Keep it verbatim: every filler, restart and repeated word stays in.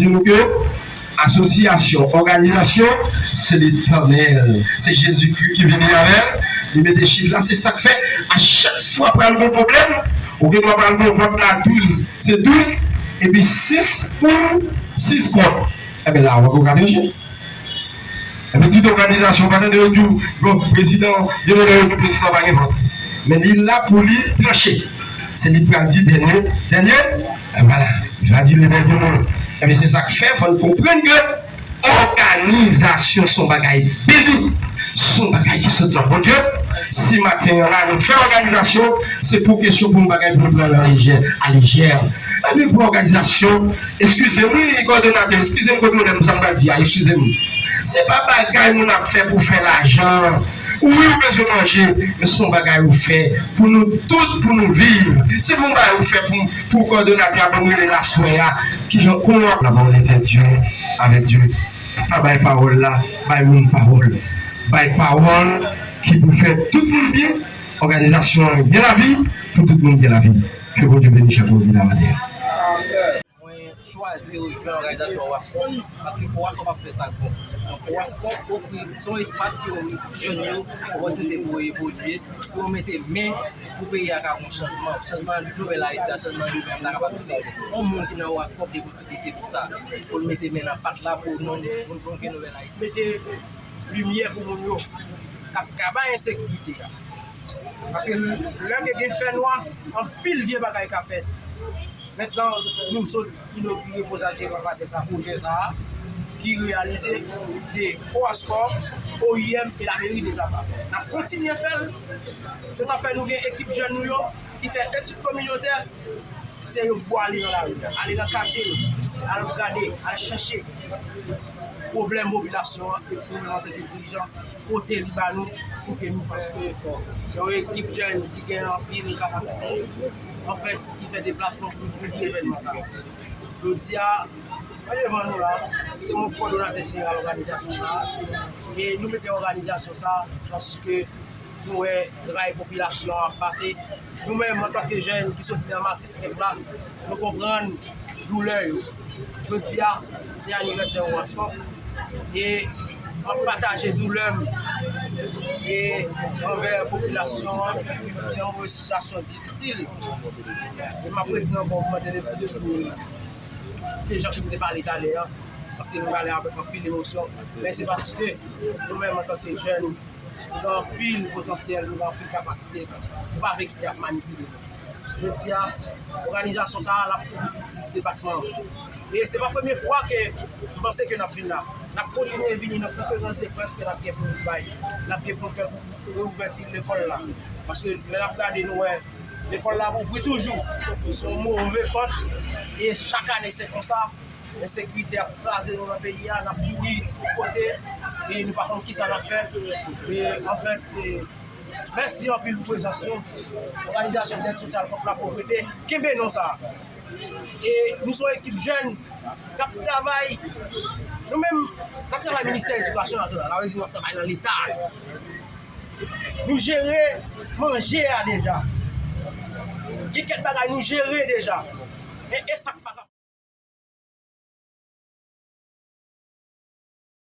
Di nou ke asosyasyon, òganizasyon, se Letènèl. Se Jezikri ki vini avè l. Li mete chif la, se sa k fè a chak fwa pral gon pwoblèm, ou gen dwa pral gon vòt la douz, se douz, epi sis pou, sis kont. Enben la, ou ka tranje. Epi tout òganizasyon, pandan yo di w, bon, prezidan, gen lè yo di prezidan pa gen vòt. Men li la pou li tranche. Se li k pral di dènye, dènye, e vwala, li va di le dènye mo. Enben, se sa k fè, fò n konprann ke òganizasyon se yon bagay beni, se yon bagay ki sot nan Bondye. Si maten an la, nou fè òganizasyon, se pou kesyon pou yon bagay pou nou pran nan lejè, a lejè. Enben, pou òganizasyon, eskize m, wi, kòdonatè, eskize m, kòdonatè, m sa m pral di a, eskize m. Se pa bagay moun ap fè pou fè lajan. Wi, ou bezwen manje, men se yon bagay ou fè pou nou tout, pou nou viv. Se pou yon bagay ou fè pou, pou kòdonatè a, pou nou rele l aswè a. Kijan, kòman. La parole est à Dieu, avec Dieu. Pa bay pawòl la, bay moun pawòl. Bay pawòl ki pou fè tout moun byen, òganizasyon an gen lavi, pou tout moun gen lavi. Ke Bondye beni chak moun ki la maten an. Mwen chwazi rejwenn òganizasyon Owaskòp, paske Owaskòp ap fè sa k bon. Donk, Owaskòp ofri, se yon espas ki ofri jèn yo opòtinite pou yo evolye, pou yo mete men pou peyi a ka gon chanjman. Chanjman nouvèl Ayiti a, chanjman demen an ta kapab di se yon moun ki nan Owaskòp gen posiblite pou sa, pou l mete men nan pat la pou nou, pou nou gen nouvèl Ayiti. Mete limyè pou moun yo k ap ka bay ensekirite a. Paske lè ke gen fènwa, anpil vye bagay ka fèt. Mentnan, nou sot inogire pwozè sa, pwojè sa a, ki reyalize de Owaskòp, O I M e lameri de Taba. N ap kontinye fè l. Se sa fè nou gen ekip jèn nou yo ki fè etid kominotè, se yo pou ale nan lari a, ale nan katye yo, al gade, al chèche pwoblèm popilasyon an e pou nou, antanke dirijan, pote li ba nou pou ke nou fè. Se yon ekip jèn ki gen anpil kapasite, anfèt, ki fè deplasman pou kouvri evènman sa a. Jodi a, mwen devan nou la, se mwen kòdonatè jeneral òganizasyon sa a. E nou mete òganizasyon sa a, se paske nou wè travay popilasyon an ap pase. Nou menm, antanke jèn ki soti nan matris pèp la, nou konprann doulè yo. Jodi a, se anivèsè Owaskòp. E m ap pataje doulè m e anvè popilasyon an. Se yon sitiyasyon difisil. E m ap redi ankò, m mande Lespri, Lespri, ke jan ke m te pale talè a, paske m pale avèk anpil emosyon. Men se paske nou menm, antanke jèn, nou gen anpil potansyèl, nou gen anpil kapasite. Nou pa vle kite y ap manipile nou. Jodi a, òganizasyon sa a, l ap kouvri tout dis depatman. E se pa premye fwa ke m panse ke n ap vin la. N ap kontinye vini nan konferans de près ke n ap gen pou nou bay. N ap gen pou nou fè pou reouvèti lekòl la. Paske lè n ap gade, nou wè lekòl la ap ouvri toujou. Se yon move pant. E chak ane, se konsa. Ensekirite ap kraze nou nan peyi a, n ap kouri tout kote, e nou pa konn kisa n ap fè. E, anfèt, e, mèsi anpil pou prezans nou. Òganizasyon dèd sosyal kont lapovrete, kenbe non sa a. E nou se yon ekip jèn k ap travay. Nou menm, n ap travay ministè edikasyon nasyonal la, sa vle di n ap travay nan Leta. Nou jere manje a deja. Gen kèk bagay nou jere deja. E, e sa k pa